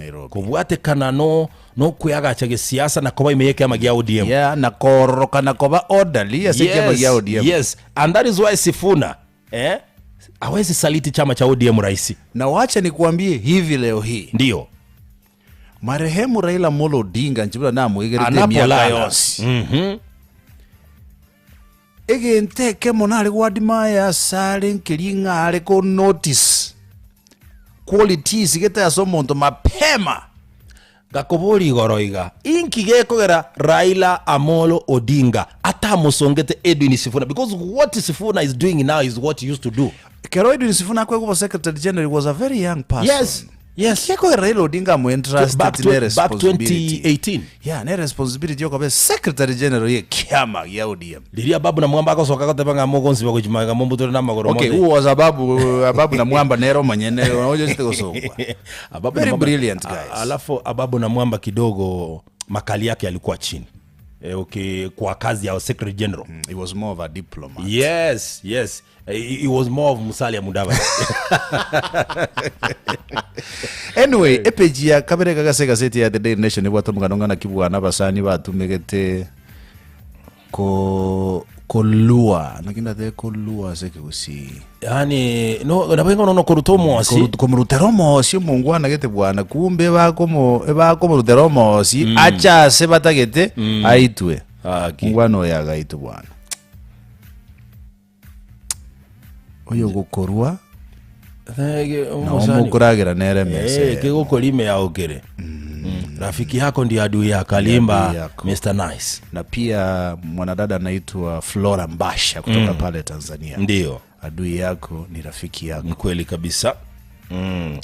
Nairobi. Kobwatekana no nokweagacha gesiasa na koba ime y'ekiama gia ODM. Yeah, na koororokana koba orderly ase ekiama gia ODM. Yes, and that is why Sifuna eh, hawezi saliti chama cha ODM rahisi. Na wacha nikuambie hivi leo hii Ndio marehemu Raila Amolo Odinga nchibura namwegerete emiaka anapolala yonsi Mhm. egento ekemo nare gwadimaya asare nkeri ng'a are ko notice qualities gete ase omonto mapema Ngakoboria igoro iga, inki gekogera Raila Amolo Odinga atamosongete Edwin Sifuna because what Sifuna is doing now is what he used to do. Ekero Edwin Sifuna akoegwa obo secretary general he was a very young person. Yes, yes. Inki gekogera Raila Odinga amo entrusted Back, ne back responsibility. 2018 Yeah, ne responsibility yokoba secretary general ye kiama gia ODM. Riria Ababu na Mwamba agosoka agoteba ng'a mogonsiba gochia magega mombutore namagoro Okay, mote. who was Ababu, Ababu na Mwamba nere omonyene oyochete gosongwa. Ababu Very na Mwamba- brilliant a- guys. Alafu Ababu na Mwamba kidogo makali yake yalikuwa chini e, okay, kwa kazi ya Secretary General He was more of a diplomat. Yes, yes. Eh, He, he was more of Musalia Mudavadi. Anyway, epeji ya kabere gagase egazeti ya The Daily Nation ebwate omogano ng'a naki bwana abasani batumegete ko kolua naki ndatebe kolua ase ekegusii Yaani no nabo ingo nono koruta omwosi. Koru- komorutera omoosi omongwana gete bwana kumbe ebakomo ebakomorutera omoosi ache ase batagete aitwe Haki. mongwana oyo agaitwe bwana Oyo ogokorwa nao mokoragera nere emesa Eh, eyemo. kegokora ime yao kere Mm. Rafiki yako ndiye adui yako, Ndiye adui alimba yako. Mr Nice. Na pia mwanadada anaitwa Flora Mbasha kutoka pale Tanzania. Ndio, Adui yako ni rafiki yako. ni kweli kabisa. Mm.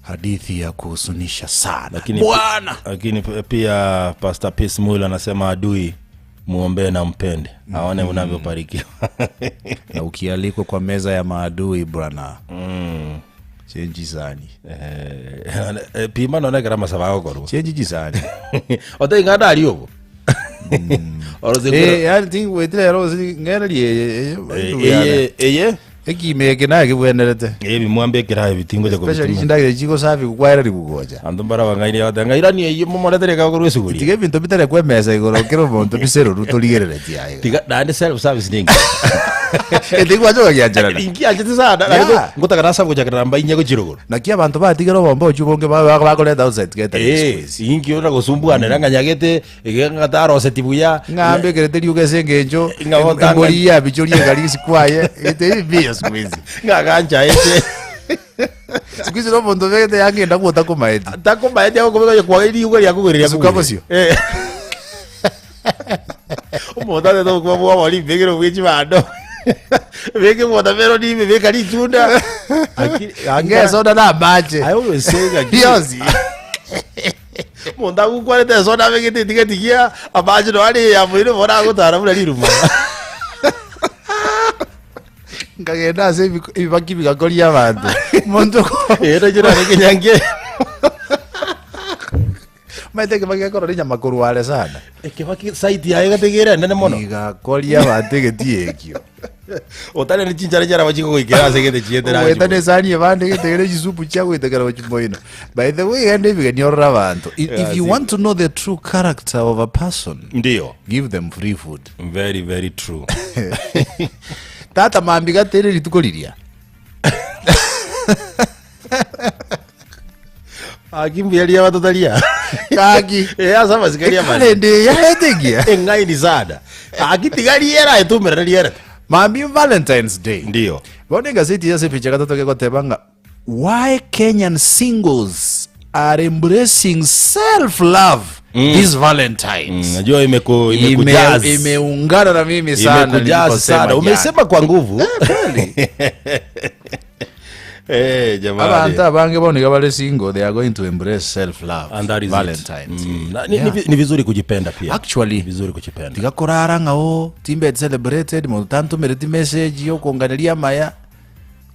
Hadithi ya kuhuzunisha sana. Lakini Bwana lakini pia Pastor Peace Mulo anasema adui muombee na mpende aone unavyobarikiwa. na ukialikwa kwa meza ya maadui bwana mm. chenji sani Eh, eh, pima none kera masaba agokorwa chenji jisani ote ing'anda ari obo Orosi Eh, yani tingwetire rosi ng'ererie eye eye ekime eke naye kebwenerete ebimwambe ekerae bitingocha especially kobitumia chindagera chigosafi gokwaereri gogocha anto mbara bang'aini bagoteba ng'a irani eyio momoretere ekagokorwa esuguri tiga ebinto bitarekwa emesa igoro kera omonto biseroru torigereretie aye tiga naende self service ninki etigwacha ogagiancherana inkianchete sana naende Yeah. ngotaka nasabu gochakera namba inye gochia rogoro Naki abanto batigere obomba ochwo bonge ba- bakoreta outside catering Eh, siku hizi. inki ora gosumbuanera ng'a nyagete iga ng'a taroseti buya Ng'a mbekerete riogo ase engencho Ng'a gotanga- embori yabichoria egari kwaye ete ebiya siku hizi. ng'a ganchaete Siku hizi nomonto obegete yanga enda bwo otakomaeti. takomaeti agokobeka oye kwa riuga riakogwera Esuka bosio. Eh. Omonto atete okwa bwa obori mbekere obwe chibando beke watermelon ime beka ritunda Aki- Ng'a esoda na amache. I always say ng'a Bionsi. Omonto agokwanete esoda abegete etigeti gia amache nonya are yamoire bono agotara buna riruma. Nkagenda ase ebiko- ebibaki bigakoria abanto. Omonto Ere inche nare kenyangi Omanyete ekebaki gekorora enyama korwa are sana. Ekebaki site yaye gategeire enene mono. Igakoria abanto egetii ekio. Otari ne chinchara chiaraba chigogoikera ase egete chietera Ogoeta na esani ebande egetegere chisupu chiagoitekera gochia moino. By the way, genda ebigeni orore abanto. If, if you want to know the true character of a person, Ndio. give them free food. Very very true. Tata mambi gatere rituko riria. Aki mbuya ria batotaria. Gaki. Eh ase amasikari amane. Ekalenda yarete egiya. Eng'aini sana. Aki tiga riera etumerere rierete. Mambi Valentine's Day. Ndio. Bono egazeti ase epicha gatato gegoteba ng'a why Kenyan singles are embracing self love this Valentine's. Najua imeku Ime, imekujaz. imeungana na mimi sana Imekujaz niliposema sana. jana. Umesema kwa nguvu. Eh, jamani. Abanto abange bono iga bare single they are going to embrace self love And that is it. Valentine's. Mm. Na, ni, Yeah. ni, ni vizuri kujipenda pia. Actually, Ni vizuri kujipenda. tiga korara ng'a oo timbeti celebrated monto tantomereti message yokonganeria amaya.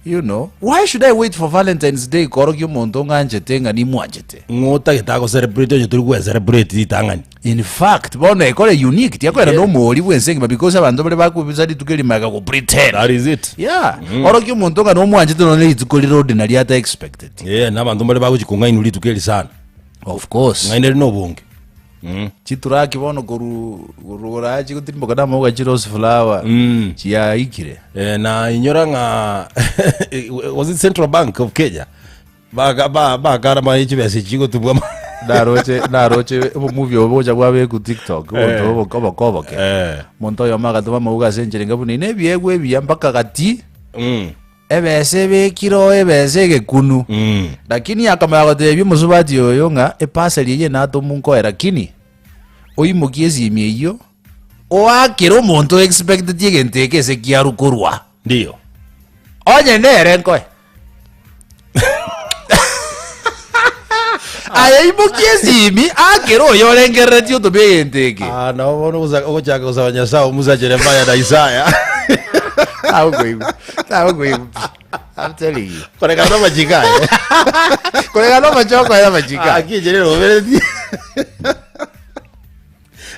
You know, why should I wait for Valentine's Day korokia omonto ng'anchete ng'a nimwanchete? Ng'o otagete ago celebrate onye tori gwe celebrate ritang'ani? In fact, bono ekore unique, tiakoera Yeah. nomoori bw'ense engima because abanto bare bakwebisa rituko erimo ega go pretend. That is it. Yeah, orokia omonto ng'a nomwanchete nonya ne rituko rire ordinary ata expected. Yeah, na abanto mbare bagochi kong'ainwa rituko eri sana. Of course. Ng'aina eri nobonge. Chituraki bono koru koru orache gotirimboka namauga chi rose flower chiaikire. Eh, na inyora ng'a was it Central Bank of Kenya Baka- ba- bakara maye chibesa echi chigotubwa ma- Naroche naroche obomovie obo bogocha bwabeku TikTok obonto Eh. oboke obokoboke. Eh. Omonto oyomo agatoma amauga ase enchera enga buna ine ebiegwa ebiya mpaka gati Ebesa ebekire oo ebesa egekunu. Lakini akamanya gotebia omosubati oyo ng'a epasari eyio natomu nkoe lakini oimokie esimi eyio oakere omonto oexpecteti egento eke ase kiaru korwa. Ndiyo. Onye nere nkoe. Aye imokia esimi akere oyo orengereretie otome egento eke. Ah, nabo bono ogosa- ogochaka gosaba Nyasaye omusa Jeremiah na Isaya. Tagokoigwa. Tagokoigwa pi. I'm telling you. Korekana na amachiko aye. Korekana na amachoko aye amachiko aye. Aki enchera eroberetie.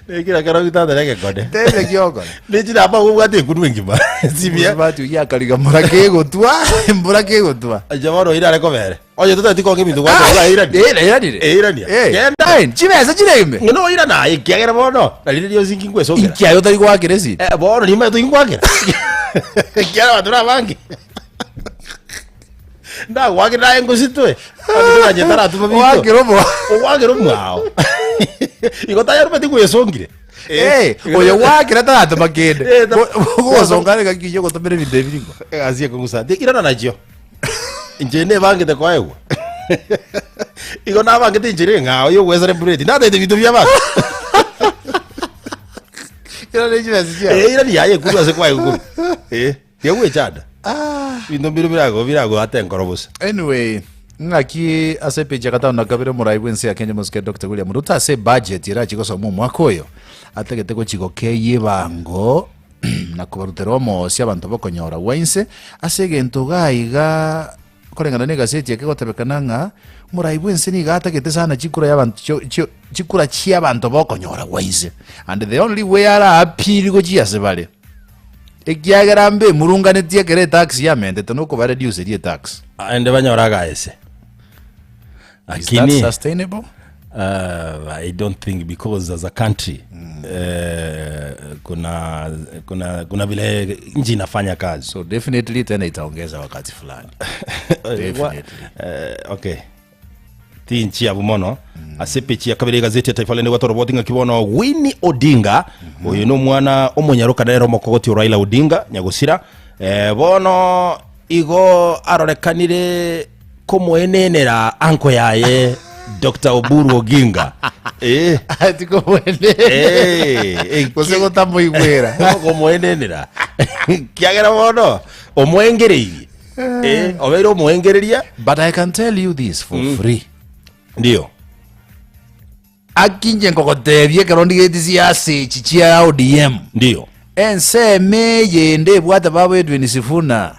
Nekira kero gitatera egekone. Tebe kiokora. Nechinamba obwate ekunu engima. Simia. Mosubati oyio akariga mbura kegotwa, mbura kegotwa. Inche bono oira are kobere. Onye totageti konga ebinto gwacha orairanie. Eh, nairanire. Eirania. Eh. Genda. Eh, chibesa chire ime. Ng'ina oira naye ekiagera bono nari riria rionsi inki nkwesokera. Inki aye otari goakera esimi? Eh, bono nimanyete inkwakera. Ekiagera abanto nabange. Ndagwakera naye ngositwe. Abanto banye taratuma binto. Oakera omo. Ogwakera omwao. Igo tayarubeti gwesongire. Eh, oyo gwakera taratoma kende. Eh, ta- Gosonga reka kiyo gotomera ebinto ebi nigo. Egasi ekong'usa. Irana nachio. Inche nebangete koegwa. Igo nabangete enchera eng'ao ya ogwecelebrate. Natete ebinto bia abanto. Irana chibesa chiao. Eh, irani yaye ekurwa ase kwaye korwa. Eh, tiga gwechanda. Ebinto mbire birago biragoate enkoro bosa. Anyway, ng'aki ase epeji ya gatano na kabere omorai bw'ense ya Kenya Omosike Dr. William Ruto ase ebudget erachi gosoma omwaka oyo atagete gochi gokeyia ebango na kobarutera omoosi abanto bokonyora gwa inse ase egento iga iga koreng'ana na egaseti eke egotebekana ng'a omorai bw'ense nigo atagete sana chikura y'abanto chio chio chikura chi'abanto bokonyora gwa inse and the only way ara appeal gochia ase bare ekiagera mbe emurunganetie ekero etax yamentete nokobareduceria etax. Aende banyore agaese. Is that Lakini sustainable? Uh, I don't think because as a country mm. uh, kuna kuna kuna vile nchi inafanya kazi So definitely tena itaongeza wakati fulani. Definitely. Uh, okay tinchi yabo mono mm. ase epechi ya kabere egazeti ya Taifa Leo nigo toroboti ng'aki bono Winnie Odinga mm -hmm. oyo nomwana omonyaroka nere omokogoti o Raila Odinga nyagosira eh, bono igo arorekanire Komoenenera anko yaye Doctor Oburu Oginga. Eh. Tikomoenenera. Eh, eh, Gose gotamoigwera. Komoenenera. Kiagera bono omoengereirie. Eh, obeire omoengereria. But I can tell you this for free. Ndio. Aki inche nkogotebia ekero ndigetie siasa echi chia ODM. Ndio. Ensemo eyende ebwate babo Edwin Sifuna.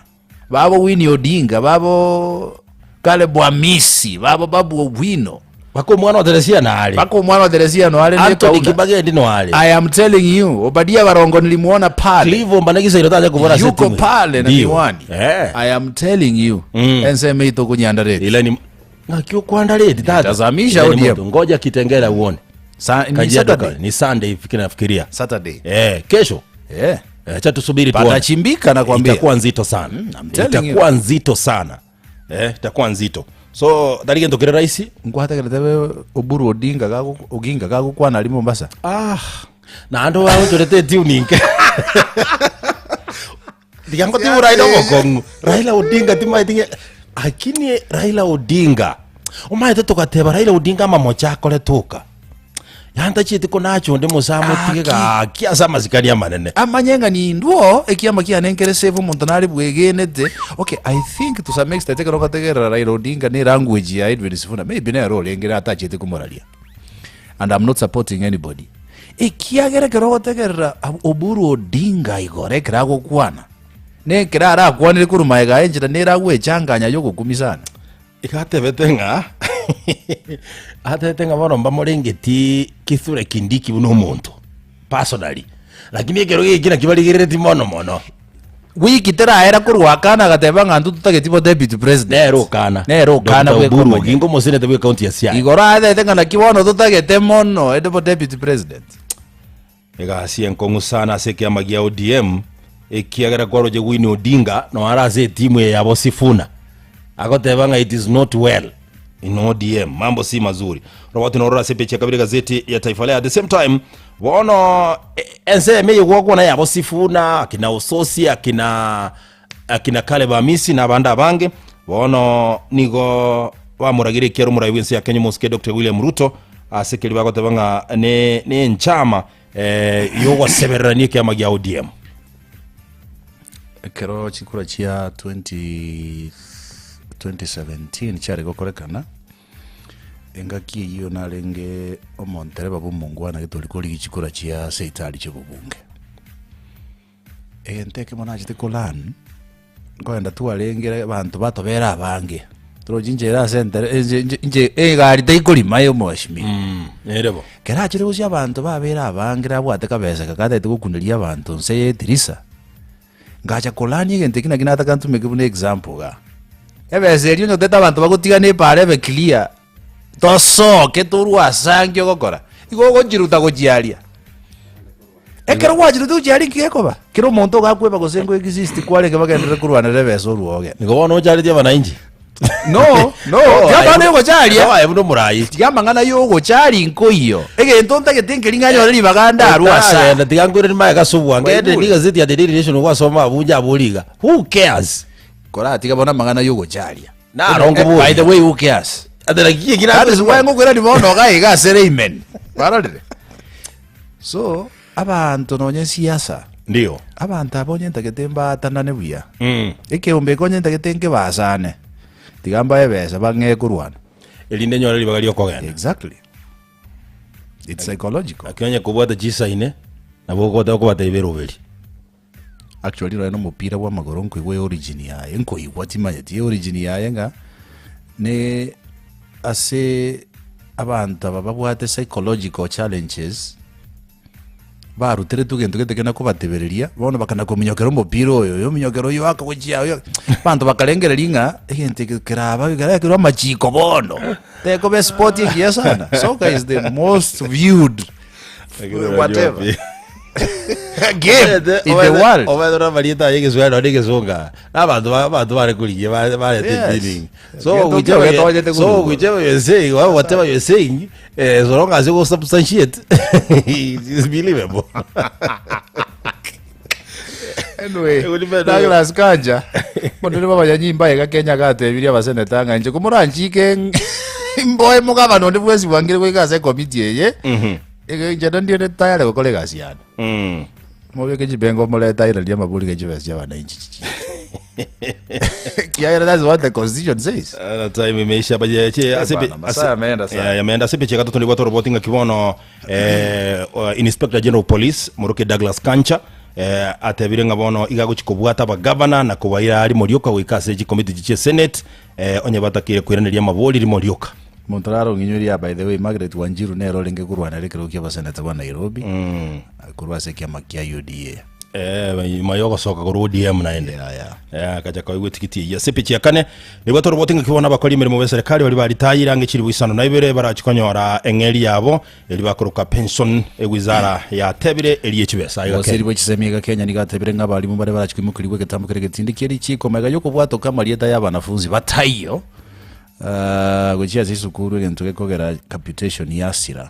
Babo Winnie Odinga, babo Caleb Amisi, babo Babu Owino. Mpaka omwana o Teresia nare. Mpaka omwana o Teresia noare ne Anthony Kaunda. Kibagendi noare. I am telling you, Obadia Barongo nilimuona pale. Clive Ombanegi Sairo tacha kobora ase Yuko etimu. pale na Ndio. miwani. Eh. I am telling you. Mm. Ensemo ito kunyandareti. Ila ni ng'aki okwandareti tata. Tazamisha Ila ni ODM. moto. Ngoja Kitengela uone. Sa, ni Kajiado Saturday. County. Ni Sunday fikiri nafikiria. Saturday. Eh, kesho. Eh. Eh, Acha tusubiri tuone. Patachimbika nakwambia. Itakuwa nzito sana. I'm telling you. Itakuwa nzito sana. Eh, itakuwa nzito. So tari gento kere rahisi. Nkwategerete Oburu Odinga gago Oginga gagokwana aria Mombasa. Ah, naende bagochorete etuning. Tiga ngotibu Raila obokong'u. Raila Odinga timaeti ng'e lakini Raila Odinga omaete togateba Raila Odinga amamocha akorete oka. Yaani tachieti konacha onde mosamotige gaki ase amasikani amanene. Amanye ng'a nindwo ekiama kiane nkere safe omonto nare bwegenete. Okay, I think to some extent ekero ogotegerera Raila Odinga ne language ya Edwin Sifuna maybe nere orenge atachiete komoraria. And I'm not supporting anybody. Ekiagera ekero ogotegerera Oburu Odinga igoro ekero agokwana. Nekero arakwanere korwa magega aye enchera nere agwechanganya y'ogokumia sana. Iga atebete ng'a atebete ng'a bono mbamorengeti Kithure Kindiki buna omonto personally, lakini ekero geke naki barigerereti mono mono. Wiki teraera korwa akana agateba ng'a intwe totageti bo deputy president. Nere okana. Nere okana Dr. bweka Oburu omonyene. Oginga omoseneta bwe county ya Siaya. Igoro atebete ng'a naki bono totagete mono ende bo deputy president. Egasi enkong'u sana ase ekiama gia ODM ekiagera kwaroche Winnie Odinga noyo are ase etimu eye yabo Sifuna agoteba ng'a it is not well in ODM mambo si mazuri. Roboti norora ase epeji ya kabere egazeti ya Taifa Leo. At the same time bono ensemo eye gwakwana yabo Sifuna akina Osotsi akina akina Caleb Amisi na abande abange bono nigo bamoragire ekiaro omorai bw'ense ya Kenya omosike Dr. William Ruto ase keria bagoteba ng'a ne nenchama eh, yogosebererania ekiama gia ODM. Ekero chikura chia 20 2017 chiare gokorekana, engaki eyio narenge omontereba bw'omongwana getori korigia chikura chia seitari chi'obobunge. Egento ekemo nachete ko learn, nkoenda twarenge abanto batobera abange, torochi inche ere ase entere inche inche inche egari teikorima aye omweshimiwa. Nere bo. Ekero achire gochia abanto babere abange nabwate kabesa aka gatagete gokuneria abanto nse ya edirisa, ngacha ko learn egento ekio naki nataka ntumeke buna example igaa. Ebesa eria onye otagete abanto bagotigana epaara ebe clear, tosoke torwe ase ange ogokora, igo ogochiruta gochia aria. Ekero gwachirete gochia aria nki gekoba? Kera omonto iga akweba gose ngo exist kwarenge bagenderere korwanera ebesa orwe ogende. Nigo bono ocharetie abananchi. No, no, tiga amang'ana yogocharia. No, aye buna omorai. Tiga amang'ana yogocharia nkoiyo. Egento ntagete nkeri ng'a nyore ribaga ndarwe asa. Otaragenda tiga nkoiranie magega ase obwango. Ende Waigure. ni egazeti ya The Daily Nation gwasoma abwo inche abwo riga. Who cares? Koratiga bono amang'ana yogocharia. Naro Eh, nkoboria. By the way, who cares? Ate naki eki That is why nakoigwa. ngokwera bono iga iga ase layman. Kwarorire? So, abanto nonye siasa, Ndio. abanto aba onye ntagete mbaatanane buya, Mm. ekeombe eke onye ntagete nkebasane, tiga mbae ebesa bang'ee korwana. Erinde nyore ribaga riokogenda. Exactly. It's psychological. Lakini onye kobwata chisaine, nabo ogoteba okobatebia eroberi. Actually nonya na omopira bwa amagoro nkoigwa eorigin yaye, nkoigwa timanyeti eorigin yaye ng'a ne ase abanto aba babwate psychological challenges, baruteretwe egento gete kena kobatebereria, bono bakana kominyokera omopira oyo, oyo ominyokera oyo akagochia oyo, abanto bakarengereria ng'a egento eke keraba kerakerwe amachiko bono, tekoba esport engiya sana, soccer is the most viewed whatever game in the world. Obete namarieta aye egeswahili nonye egesonga na abanto ba- abanto bare korigia bare- barete Yes. meaning. So Gento whichever kio you- getochete so korwa. whichever you're saying or whatever you're saying eh, so long as you go substantiate it's believable. Anyway, Ekulipenda Douglas Kanja monene bw'abanyanyimba iga Kenya gatebirie abaseneta ng'a inche komoranchike mboe mogabana onde bwensi bwangire goika ase ekomiti eye Ege inche ndire tayari gokora egasi yane. Mm. Mobeke chibengo morete airaria amabori ge chibesa chia abananchi chichi. Kiagera that's what the constitution says. Uh, time imeisha baje che Eh, ase bana, masaa yameenda sana. yameenda ase picha gatoto ndibwa toroboti ng'aki bono eh, uh, inspector general of police moroke Douglas Kancha eh, atebire ng'a bono iga agochi kobwata abagavana na kobaira rimo rioka goika ase chikomiti chia senate eh, onye batakire koiraneria amabori rimo rioka Omonto narong'inyweria by the way Margaret Wanjiru nere orenge korwanera ekerogo kia abaseneta ba Nairobi korwa ase ekiama kia UDA. Eh, nyuma yogosoka korwa ODM naende Yeah, yeah. Eh, akacha koigwa etikiti eyio ase epichi ya kane nigo toroboti ng'aki bono abakori emeremo b'eserekari baria baritayire ang'e chilifu isano na ibere barachi konyora eng'eri yabo eri bakoroka pension ewizara yatebire eri yechibesa aiga Omoseri Kenya. bwe chisemi iga Kenya nigo atebire ng'a abalimu baria barachi koimokerigwa egetambo kere getindi kie richiiko magega y'okobwatoka amarieta y'abanafunzi bataiyo Gochia ase esukuru egento gekogera capitation yasira.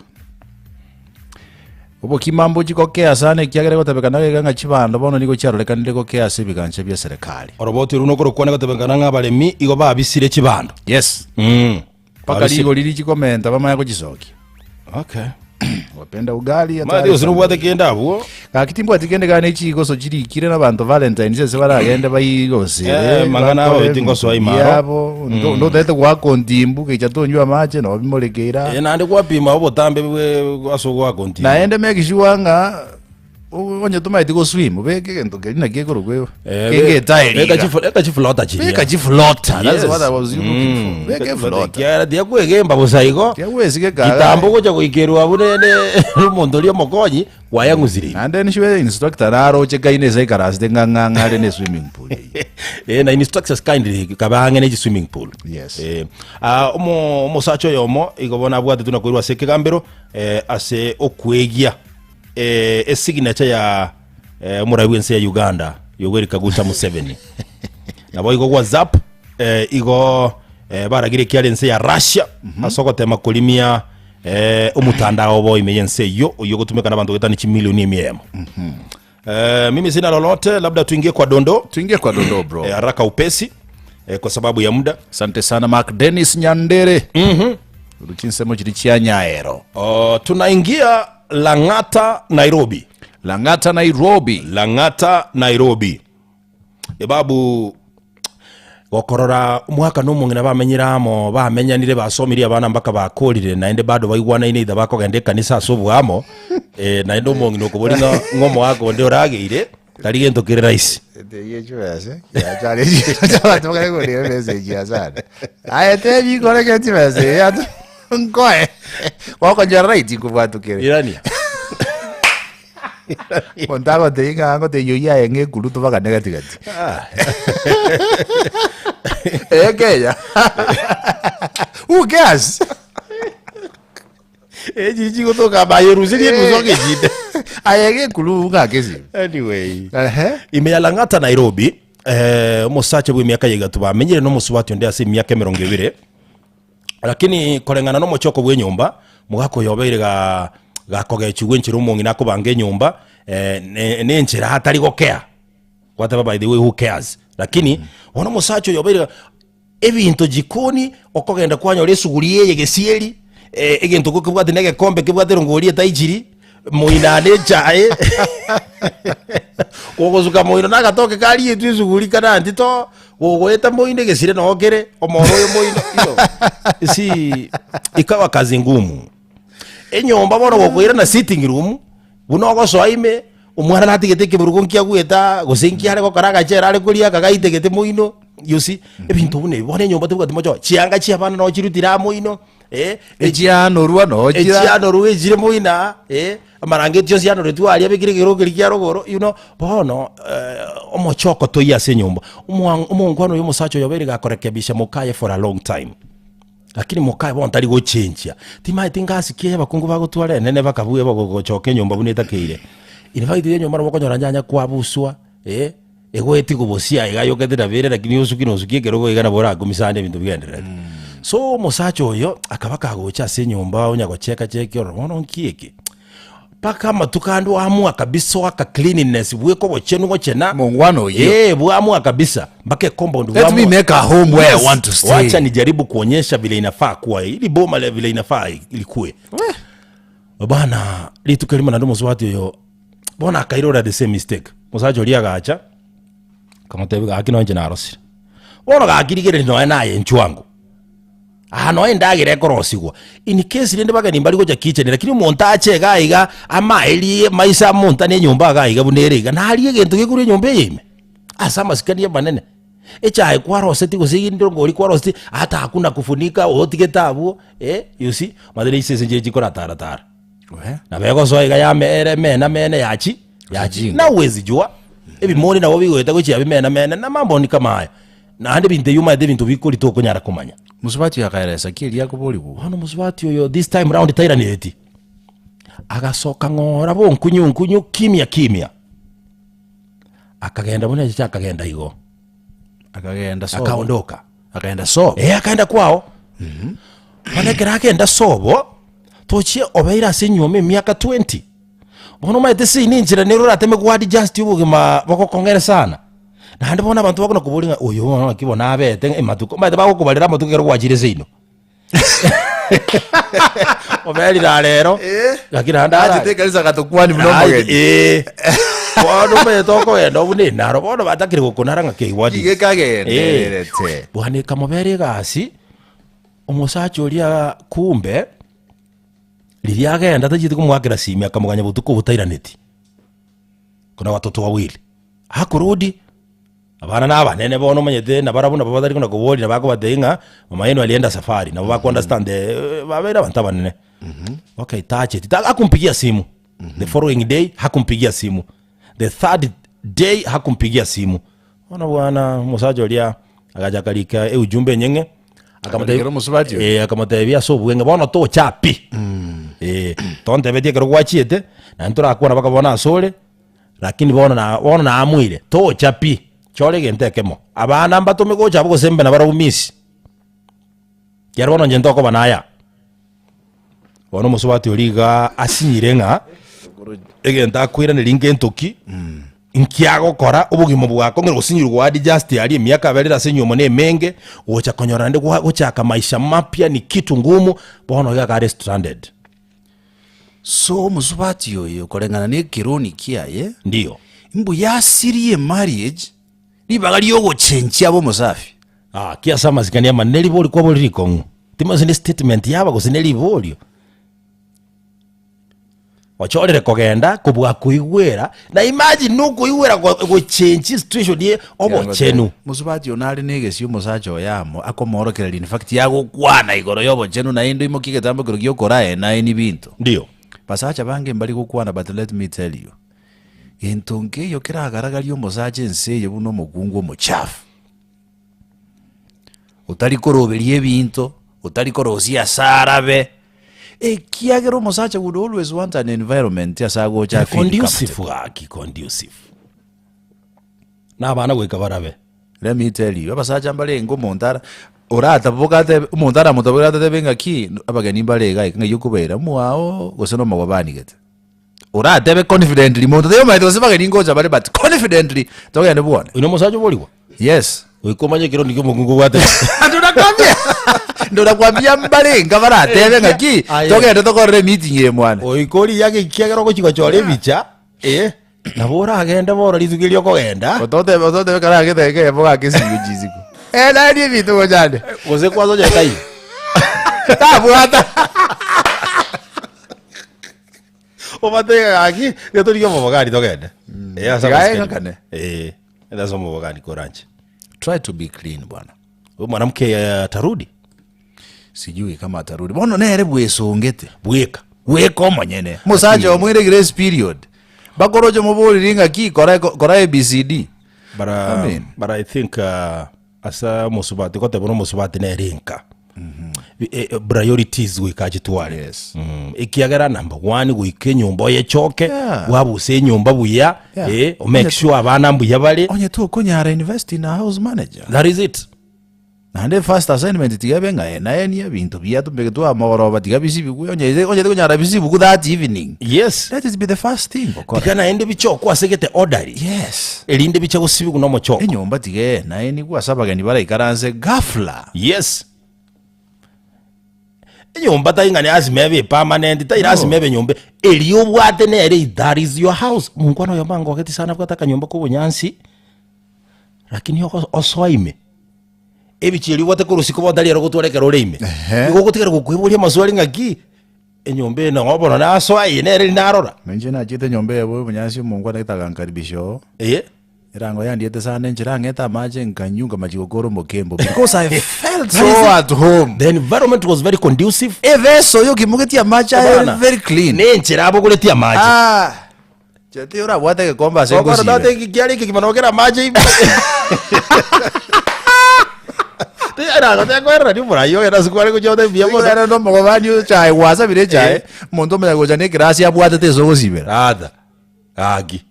Obokima mbochi gokea sana ekiagera egotabekana iga ng'a chibando bono nigo chiarorekanire gokea ase ebigancha bia serikali. Oroboti orwo nokorokwana gotebekana ng'a abaremi igo babisire chibando. Yes. Mm. Mpaka Babisire. rigori richikomenta bamanya gochisokia. Okay. Wapenda ugali Mati hatari gose sana. nobwate kende abwo. Gaki timbwati kende gane chigoso chirikire nabanto Valentines ase baragende baigosere Eh, mang'ana abo bakore biti ngosoa imaro. biabo ndo ndotete goaka ontimbu gecha tonywa amache nabo bimorekeira Eh, naende gwapima obotambe bwe ase ogoaka ontimbu. naende make sure ng'a. Onye tomaeti goswim, beka egento keria naki ekorokwa kenge etaeri Beka iga. beka chiflota chiria. Beka chiflota, that's Yes. what I was looking for. Beka eflota. Ekiagera tiakwegimba bosa igo. Tiagwesige kaga. Kitambo ogocha goikerwa abwo ne- ne- nomonto oria omokonyi kwayang'usire ime. Naende nchibe instructor naroche kaine ase aikarasete ng'a ng'a ng'a are ne swimming pool eyio. Eh, na instructors kindly kabe ang'e ne swimming pool. Yes. Eh, ah, omo omosacha oyomo igo bono abwatetwe na koirwa ase ekegambero eh, ase okwegia eh, esignature ya eh, omorai bw'ense ya Uganda Yoweri Kaguta Museveni. Nabo igo WhatsApp eh, igo eh, baragire ekiara ense ya Russia ase ogotema korimia eh, omotandao obo ime y'ense eyio oyio ogotumeka n'abanto goetania chimilioni emia eyemo. Eh, mimi sina lolote, labda tuingie kwa dondoo Tuingie kwa dondoo bro. eh, haraka upesi eh, kwa sababu ya muda. Asante sana Mark Dennis Nyandere. Mm Chinsemo chiri chia Nyaero. Uh, tunaingia Lang'ata Nairobi. Lang'ata Nairobi. Lang'ata Nairobi. Ebabu gokorora omwaka na omong'ina bamenyire amo bamenyanire basomirie abana mpaka bakorire naende bado baigwanaine either bakogenda ekanisa ase oboamo eh, naende omong'ina okobori ng'a ng'a omogaka onde orageire tari gento kere rahisi. Gokonyora right nkobwatukere. Irania. Monto agotebia ng'a agotebia oyio aye ng'a ekuru tobagane gati gati. Eh Kenya. Who cares? Echi chigotoka bayerusirie enusu ogechinde. Aye ng'a ekuru ng'ake esimi. Anyway. Ehe. Ime ya Lang'ata Nairobi, eh, omosacha bw'emiaka ya igatu bamenyire nomosubati onde ase emiaka emerongo ebere Lakini koreng'ana nomochoko bw'enyomba, mogaka oyo obeire ga gakogechigwa enchera omong'ina akobanga enyomba eh, ne nenchera atari gokea. Gwateba by the way who cares? Lakini bono omosacha oyo obeire ga ebinto jikoni okogenda kwanyora esuguri eye gesieri eh, egento kebwate na egekombe kebwate erongori etaichiri, moino ane echae kogosuka moino na agatoke karietwe esuguri kananti to gogoeta moino egesire noo kere omoro oyo moino you know. You see ikawa kazi ngumu enyomba bono gokoira na sitting room buna ogosoa ime omwana natigete ekeburugo nkiagweta gose nkiare gokora agachere are koria akagaitegete moino you see ebinto buna ebi bono enyomba tebwati mochoko chianga chia abana noo chirutire aa moino eh, Echianorwa nochira. echianorwa echire moina eh, amarangeti onsi anoretwe aria abekire ekero keria kia rogoro you know, bono eh, omochoko toiyo ase enyomba Omwa- omongwana oyo omosacha oyo obeire gakorekebisha mokaye for a long time lakini mokaye bono tari gochenchia timaeti ngasi ki eye abakungu bagotwara enene bakabua bagogochoka enyomba buna etakeire in fact enyomba nabo okonyora nyanya kwabuswa eh, Egoetigwa bosia iga ayokete na bere lakini osuki na osuki ekerogo iga nabo orakumisane ebinto bigendererete. So omosacha oyo akaba kagocha ase enyomba onya gocheka cheki ororo bono nki eke? Mpaka amatuko ande oamua kabisa oaka cleanliness bweka obochenu gochena. Mongwana oyio. Eh, bwamua kabisa mpaka ecompound Let me bwamua. make a home where I Yes, want to stay. Wacha nijaribu kuonyesha vile inafaa kuwa ili boma le vile inafaa ilikue. Bana rituko erimo naende omosubati oyo Bono akairora the same mistake. Omosacha oria agacha, akamotebia gaki nonye inche narosire. Bono gaki rigereria nonya naye inchuo ango, aa nonya endagera ekorosigwa, in case rende bageni mbari gocha kitchen lakini omonto ache iga iga amaerie maiso amontane enyomba iga iga buna ere iga, narie egento gekorwa enyomba eye ime, ase amasikani amanene. Echae kwaroseti gose egento ngori kwaroseti, ata hakuna kufunika otigete abwo, eh, you see, omanyete na chisese nchire chikoratara tara. Nabo egosoa iga yamere mena mene yachi yachi Yachinga. na huwezi jua ebimoni nabo bigoeta gochia bimena mene na mambo ni kama haya naende ebinto ebi omanyete ebinto bikori tokonyara komanya Mosubati oyo akaeresa ki eria akoborigwa? bono omosubati oyo this time round tairaneti agasoka ng'ora bonkunyu nkunyu kimya kimya akagenda buna echicha akagenda igo Akagenda sobo. akaondoka Akaenda sobo. Eh, akaenda kwao bono ekero agenda sobo tochie obeire ase enyuoma emiaka 20 bono omanyete seini enchera nere orateme go adjust obogima bogokong'ere sana naende bono abanto bakona koboria ng'a oyo bono naki bono abete ng'a amatuko omanyete bagokobarera amatuko ekero gwachire seino oberire aa rero lakini naende ara- Achete ekanisa agatokwani buna Ai, omogeni. eh. Bono omanyete okogenda obuna enaro bono batakire gokonara ng'a kei what is- Iga ekagendererete. Bwana ekamobera egasi, omosacha oria kumbe, riria agenda tachieti komoakera simi akamoganya botuko obwo tairaneti. Kuna watoto wawili. Hakurudi, abana na abanene bono omanyete nabarabwo nabo batari kona koboria nabo bakobatebia ng'a mama yenu alienda safari, nabo bako understand babeire abanto abanene. Okay tacheti, ta hakumpigia simu, the following day hakumpigia simu, the third day hakumpigia simu. Bono bwana omosacha oria agacha akarika eujumbe enyeng'e, Akarikera omosubati oria? eh, akamotebia ase obweng'e bono tocha pi, eh, tontebetie ekero gwachiete, naende torakwane mpaka bono asore, Lakini bono na bono naamuire, tocha pi, chora egento ekemo, abana mbatome gocha abwo gose mbe nabarabwo misi. Ekiagera bono inche ntokoba naya. Bono omosubati oria iga asinyire ng'a egento akoiraneria ngento ki, nki agokora, obogima bwakong'ire gosinyirwa gwa adjust aria emiaka aberire ase enyiomo na emenge, gocha konyora naende gwa gochaka maisha mapya ni kitu ngumu, bono iga akare stranded. So omosubati oyo koreng'ana na ekeroni kiaye, Ndio. mbuya asirie emarriage ribaga riogochenchia abe omosafi. Ah, ki ase amasikani amanene ribori kwabori rikong'u. Timanyeti ne statement yaba gose ne riborio. Ochorire kogenda kobua koigwera, na imagine nokoigwera go- gochengi situation ye obochenu. Mosubati oyo nare na egesio omosacha oye amo akomoorokereria in fact yagokwana igoro y'obochenu naende oimokie egetambo ekero giokoraa naeni binto. Ndio. Basacha bange mbari gokwana but let me tell you, gento nkeiyo keragaragarie omosacha ense eye buna omokungu omochafu. Otari koroberia ebinto, otari korosia ase arabe, ekiagera omosacha would always want an environment ase agocha afeel Conducive comfortable. gaki conducive. Na abana goika barabe. Let me tell you, abasacha mbarenge omonto ara orataboka atebe omonto aramotabore atatebe ng'aki abageni mbare iga iga ng'ai okobaira omwao gose na omogwa banigete. Oratebe confidently monto taiyo omanyete gose bageni ngocha bare but confidently togende bwone. Oyo nomosacha oborigwa? Yes. Goika omanye ekero ndike omokungu obwate. Ndonakwambia ndonakwambia mbarenga baratebe ng'aki Aye. togende tokorere emeeting eye mwane. Goika oriage ekiagera ogochi gochora ebicha, eh, nabo oragende bono rituko erio okogenda. Ototebe ototebe kare agete ekeyemo gake esiko chisiko. Eh nari ebinto gochande. Gose kwanza onye taiyo. Tabwata. Obatege gaki, tiga torigie omobogani togende. Eh, ase Tiga amasikani. eng'akane. Eh, ende ase omobogani koranche. Try to be clean bwana. Huyu mwanamke eh, atarudi Sijui kama atarudi. Bono nere bwesongete. bweka. Bweka omonyene. Mosacha omoire grace period. Bakoroche moboriri ng'aki kora kora ABCD. But, uh, I mean. but I think uh, Ase omosubati goteba nomosubati nere enka Eh, eh, priorities goika achitware Yes. Mm, ekiagera number one goika enyomba oyechoke Yeah. bwabuse enyomba buya Yeah. eh, omake sure abana mbuya bare Onye tokonyara invest in a house manager. that is it Naende first assignment tiga ebe ng'a naenie ebinto biato mbeke twamogoroba tiga bisibigwe onye onye tikonyara bisibigwe that evening. Yes. Let it be the first thing gokora. Tiga naende bichokwe ase gete orderly. Yes. Erinde biche gosibigwa nomochoko. Enyomba tiga enaenigwe ase abageni baraikaranse ghafla. Yes. Enyomba tai ng'a lasima ebe epermanent, tai lasima ebe nyomba eria obwate nere that is your house. Monkwana oyomo angogeti sana abwate akanyomba ka obonyansi, lakini ogo osoa ime. Ebichie erio obwate korwa isiko bono tari ero ogotwara ekero ore ime. Ehe. Igo ogotigara gokweboria amaswali ng'aki, enyomba eye nang'o bono nasoa eye nere riria narora. Inche nachete enyomba eye bobe obonyansi omonkwana gete agankaribisha oo, Eye. erango yandiete sana enchera ang'ete amache nkanywa nkamachia gokora omokembo because I felt That is so it. at home. The environment was very conducive. Eveso oyo okimogetie amache aye Bana, very clean. Ne enchera abogoretie amache. Ah, Cheti orabwate egekombe ase Okoro ngosibe. tate eki kiare ekegima nogera amache ime. Tekoerera ni omorai ogenda ase kware gochia gotebia mbuya mono. Ere nomogobani ochae gwasabire echae, Eh. omonto omanya gocha na ekerasi abwatete ase ogosibera. Ratha gaki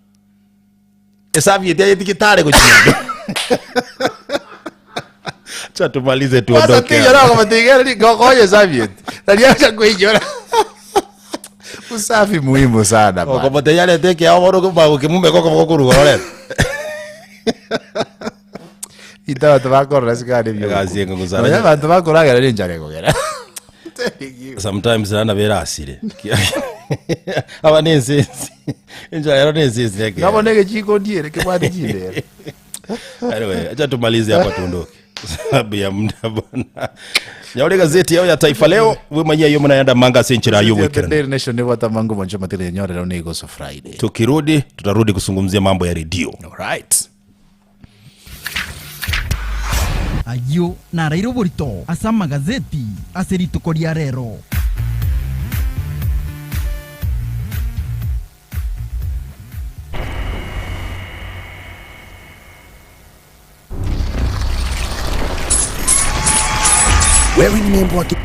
esabieti aye tigitare gochia Acha tumalize Kwanza tuondoke tinyora hapa. gogotigera gokonya esabieti. Nari acha koinyora. Usafi muhimu sana bana. Okomotebia arete ekiao bono okemumeka okoboko korwa igoro orete. Intwe abanto bakorora sigara ebiogo. Egasi eng'u sana. Nonya abanto bakoragera na enchara ekogera. Sometimes nana berasire. Aba ne ensensi. Enchara ero ne ensensi Nabo ekero. na egechiko ndiere kebwate chindere. Anyway, acha tumalize hapa tuondoke. Sababu ya muda bwana. Nyore egazeti yao ya Taifa Leo, bwemanyie ayio buna yande amange ase enchera ayio The bwekeranu. Daily Nation nebwate amange omonche amatiri enyorero nigo so Friday. Tukirudi tutarudi kuzungumzia mambo ya redio. Alright. Ayio naraire oborito ase amagazeti ase rituko ria rero. Wearing nembwaki.